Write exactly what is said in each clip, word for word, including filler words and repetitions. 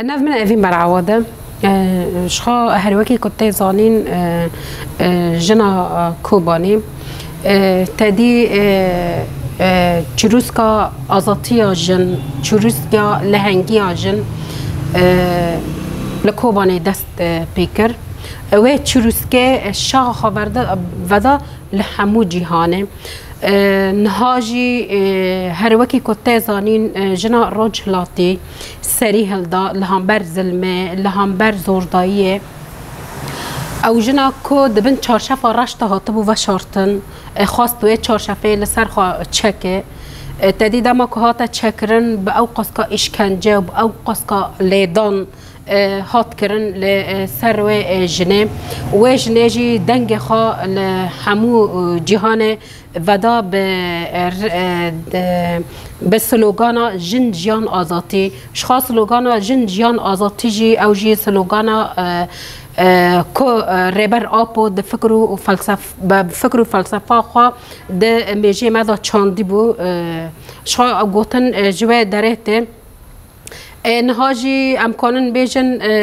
Nav min Evîn Berawa de. E, ji xwe her wekî ku tê zanîn, e, e, jina, e, Kobanê, e, tedî, e, e, çirûska azatiya jin, çirûska lehengiya jin, e, li Kobanê dest, e, pê kir. Wê çirûskê şaxa xwe verde, veda li hemû cîhanê. E, niha jî, e, her wekî ku tê zanîn, e, jina Rojhilatê serî hilda li hember zilmê, li hember zordayiyê. Ew jina ku di bin çarşefa reş de hatibû veşartin, e, xwest wê çarşefê li ser xwe çeke. E, tedî dema ku hate çekirin, bi ew qaska îşkence û bi ew qaska lêdan, e, hat kirin li, e, ser wê, e, jinê. Wê jinê jî dengê xwe li hemû, e, cîhanê veda bi, e, r-, e, de, bi slogana Jin, Jiyan, Azatî. Ji xwe slogana Jin, Jiyan, Azatî jî ew jî slogana, e, e, ku, e, Rêber Apo di fikr û felsef-, bi fikr û felsefa xwe di mêjê me de çandîbû. E, ji xwe gotin, e, ji wê derê tê. E, niha jî em kanin bêjin, e,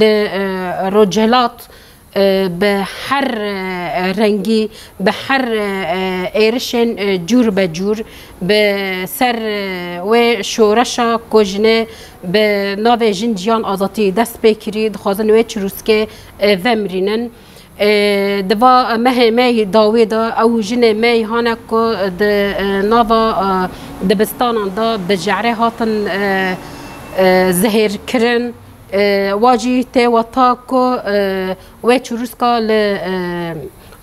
li, e, Rojhilat, e, bi her, e, rengî, bi her, e, êrişên, e, cûr be cûr, bi ser, e, wê şoreşa ku jinê bi navê Jin, Jiyan, Azatî dest pê kirî, dixwazin wê çirûskê, e, vemirînin. E, di va mehê me yî dawê de ew jinê me yî hane ku di, e, nava, e, dibistanan de bi je'rê hatin, e, e, zihêrkirin. E, wa jî tê weta ku, e, wê çirûska li, e,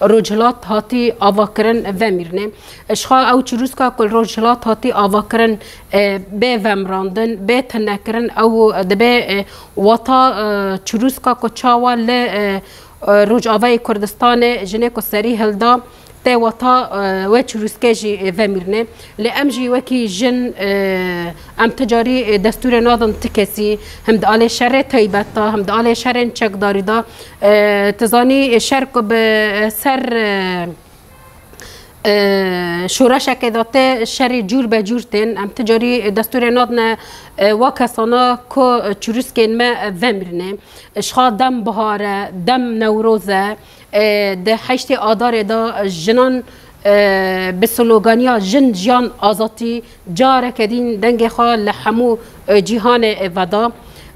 Rojhilat hatî avakirin vemîrine. Ji xwe ew çirûska ku li Rojhilat hatî avakirin, e, bê vemrandin, bê tinekirin, ew dibê, e, weta, e, çirûska ku çawa li, e, e, Rojavayê Kurdistanê jinê ku serî hilda, tê weta, e, wê çirûskê jî, e, vemîrine. Lê em jî wekî jin, e, em ti carî, e, destûrê nadin ti kesî, him di alê şerê teybet de, him di alê şerên çekdarî de. E, tu zanî, e, şer ku bi, e, ser, e, e, şoreşekê de tê, şerî cûr be cûr tên. Em ti carî, e, destûrê nadine, e, wa kesana ku, e, çirûskên me, e, vemirine. Ji xwe dem bihar e, dem Newroz e. E, di heştê Adarê de jinan, e, bi sloganiya Jin, Jiyan, Azatî careke din dengê xwe li hemû, e, cîhanê, e, veda.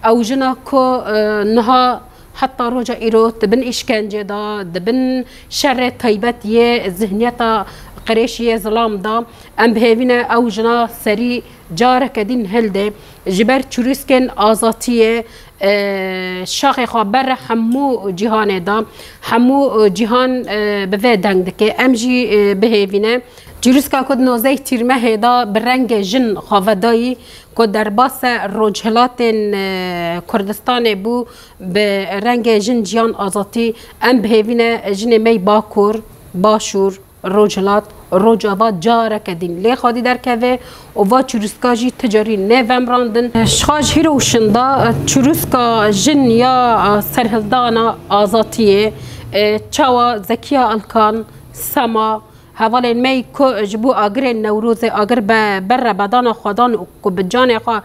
Ew jina ku, e, niha heta roja îro di bin îşkencê de, di bin şerê taybet yê zihniyeta qirêşî yê zilam de, em bi hêvî ne ew jina serî careke din hilde, ji ber çirûskên azatiyê, e, şaxê xwe bere hemû cîhanê de, hemû, e, cîhan, e, bi vê deng dike. Em jî, e, bi hêvî ne. Çirûska ku di nozdeh Tîrmehê de bi rengê jin xwe vedayî, ku derbase rojhilatên, e, Kurdistanê bû, bi rengê Jin, Jiyan, Azatî, em bi hêvî ne jinê me yî Bakur, Başûr, Rojhilat, Rojava careke din lê xwedî derkeve û va çirûska jî ti carî nê vemrandin. Ji xwe ji hîro û şinda çirûska jin ya serhildana azatiyê, e, çawa Zekiya Alkan, Sema, hevalên me yî ku ji bo agirên Newrozê agir be, ber rebedana xwedan û ku bi canê xwe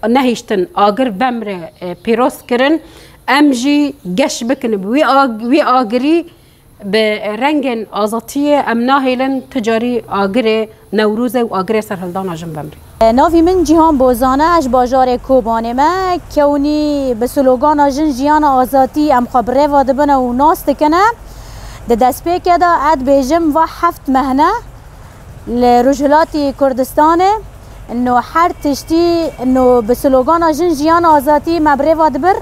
nehiştin agir vemre, e, pîroz kirin, em jî geş bikin bi wî ag-, wî agirî bi rengên azatiyê em nahêlin ti carî agirê Newrozê û agirê serhildana jin vemrî. Navî min Cîhan Bozan e, ez ji bajarê Kobanê me. Kewnî bi slogana Jin, Jiyan, Azatî em xwe bi rêva dibine û nas dikine. Di destpêkê de ez dibêjim va heft meh ne li Rojhilatî Kurdistanê, no her tiştî, no bi slogana Jin, Jiyan, Azatî me bi rêva dibir,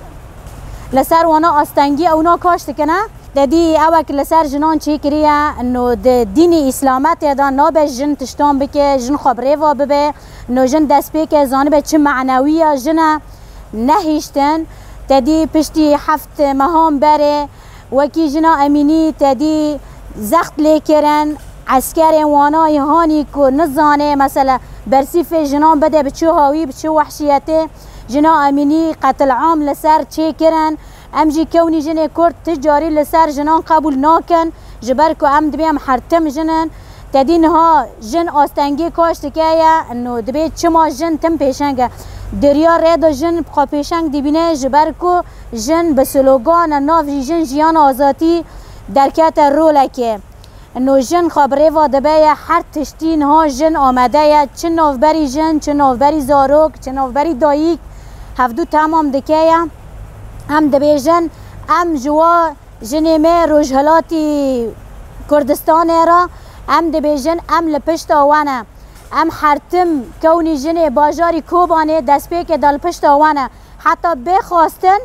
li ser wana astengî ew na kaş dikine. Te dî ewek li ser jinan çêkiriye, no di dînê Îslametê de nabe jin tiştan bike, jin xwe bi rêva bibe, no jin destpêke zanibe çi manewî ya jin e, nehiştin. Te dî piştî heft mehan berê wekî jina Emînî te dî zext lê kirin, eskerên wana yî hanî ku nizane, mesela, bersîfê jinan bide bi çi hawî, bi çi wehşiyetê, jina Emînî qetil am li ser çêkirin. Em jî kewnî jinê Kurd ti carî li ser jinan qebûl nakin, ji ber ku em dibê em her tim jin in. Te dî niha jin astengê kaş dike ye, no dibê çima jin tim pêşeng e. Deriya rê de jin xwe pêşeng dibîne, ji ber ku jin bi slogana nav jî jin jiyan azatî derkete rolekê. Ino jin xwe bi rêva dibe ye, her tiştî niha jin amade ye, çi navberî jin, çi navberî zarok, çi navberî dayik, hevdu temam dike ye. Em dibêjin, em ji wa jinê me Rojhilatî Kurdistanê re, em dibêjin, em li pişta we ne. Em her tim kewnî jinê bajarî Kobanê destpêkê de li pişta we ne. Heta bê xwestin,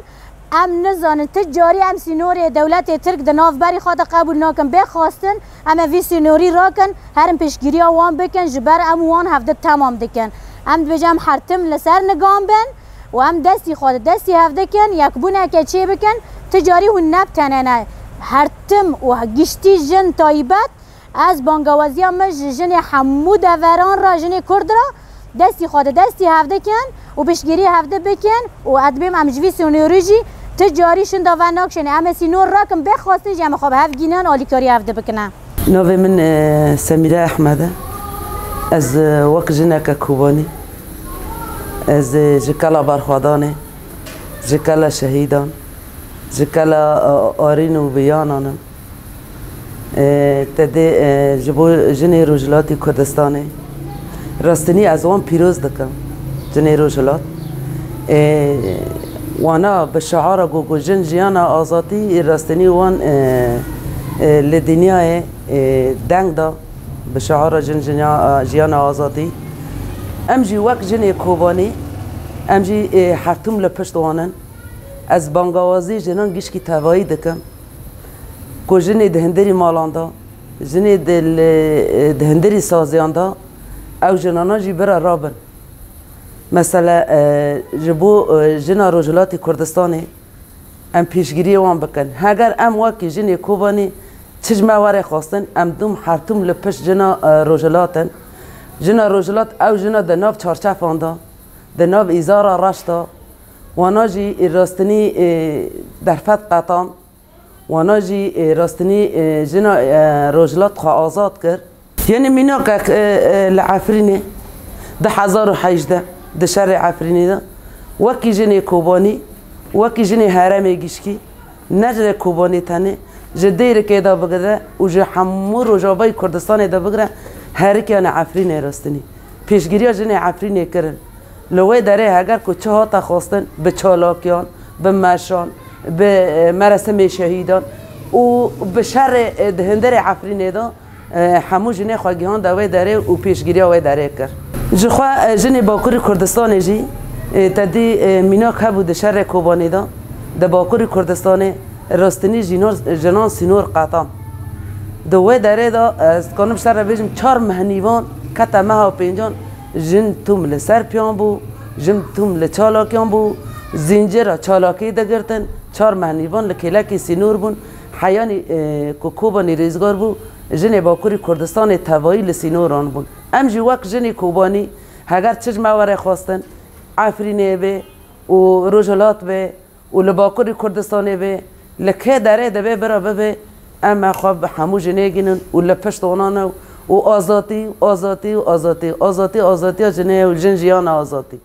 em nizanin, ti carî em sînorê dewletê Tirk di navberî xwe de qebûl nakin. Bê xwestin, em ê vî sînorî rakin, herin piştgiriya wan bikin, ji ber em wan hevdi temam dikin. Em dibêjin, em her tim li ser nigan bin û em destî xwe di destî hev dikin, yekbûneke çê bikin, ti carî hûn ne bi tenê ne. Her tim û giştî jin taybet, ez bangawaziya min ji jinê hemû deveran re, jinê Kurd re, destî xwe di destî hev dikin û piştgirî hevdi bikin û ez dibêm em ji vî sînorî jî ti carî şinda ve nakişêne. Em ê sînor rakin, bê xwestin jî em ê xwe bi hev gînin, alîkarî hevdi bikine. Navê min, e, Semîre Ehmed e. Ez, e, wek jineke Kobanî, ez, e, ji kela berxwedanê, ji kela şehîdan, ji kela, e, arîn û biyanan im. E, te dê, e, ji bo jinê Rojhilatî Kurdistanê, rastinî ez wan pîroz dikim, jinê Rojhilat. E, wana bi şiara ku, ku jin jiyana azatî, rastinî wan, e, e, li dinyayê, e, deng da, bi şiara jin jinya-, jiyana azatî. Em jî wek jinê Kobanî, em jî, e, her tim li pişt wan in. Ez bangawazî jinan gişkî tevayî dikim. Ku jinê di hundirî malan de, jinê di li, di hundirî saziyan de, ew jinana jî bira rabin. Mesela, e, ji bo, e, jina Rojhilatî Kurdistanê em pêşgiriyê wan bikin. Heger em wekî jinê Kobanî çi ji me were xwestin, em dûm her tim li pişt jina, e, Rojhilat in. Jina Rojhilat, ew jina di nav çarçefan de, di nav îzara reş de, wana jî rastinî, e, derfet qetan. Wana jî, e, rastinî, e, jina, e, Rojhilat xwe azad kir. Yanî mînakek, e, e, li Efrînê du hezar û hejdeh di şerê Efrînê de wekî jinê Kobanî, wekî jinê herêmê gişkî, ne jinê Kobanî tenê, ji Dêrikê de bigire û ji hemû Rojavayê Kurdistanê de bigire, herikiyane Efrînê rastinî. Pêşgiriya jinê Efrînê kirin. Li wê derê heger ku çi hate xwestin, bi çalakiyan, bi meşan, bi, e, merasimê şehîdan û bi şerê, e, di hundirê Efrînê de, e, hemû jinê xwe gihande wê derê û pêşgiriya wê derê kir. Ji xwe, e, jinê Bakurî Kurdistanê jî, e, te dî, e, mînak hebû di şerê Kobanê de, di Bakurî Kurdistanê rastinî jinan, jinan sînor qetan. Di wê derê de, e, ez dikanim ji te re bêjim, çar meh nîvan kete meha pêncan, jin tûm li ser piyan bû, jin tûm li çalakiyan bû, zîncira çalakî digirtin, çar meh nîvan li kêlekî sînor bûn, heyanî, e, ku Kobanî rêzgar bû, jinê Bakurî Kurdistanê tevayî li sînoran bûn. Em jî wek jinê Kobanî, heger çi ji me were xwestin, Efrînê bê û Rojhilat bê, û li Bakurî Kurdistanê bê, li kê derê divê bira bibê, em ê xwe bi hemû jinê gînin û li pişt wana ne û azatî, azatî û azatî, azatî, azatiya jinê û jin jiyana azatî.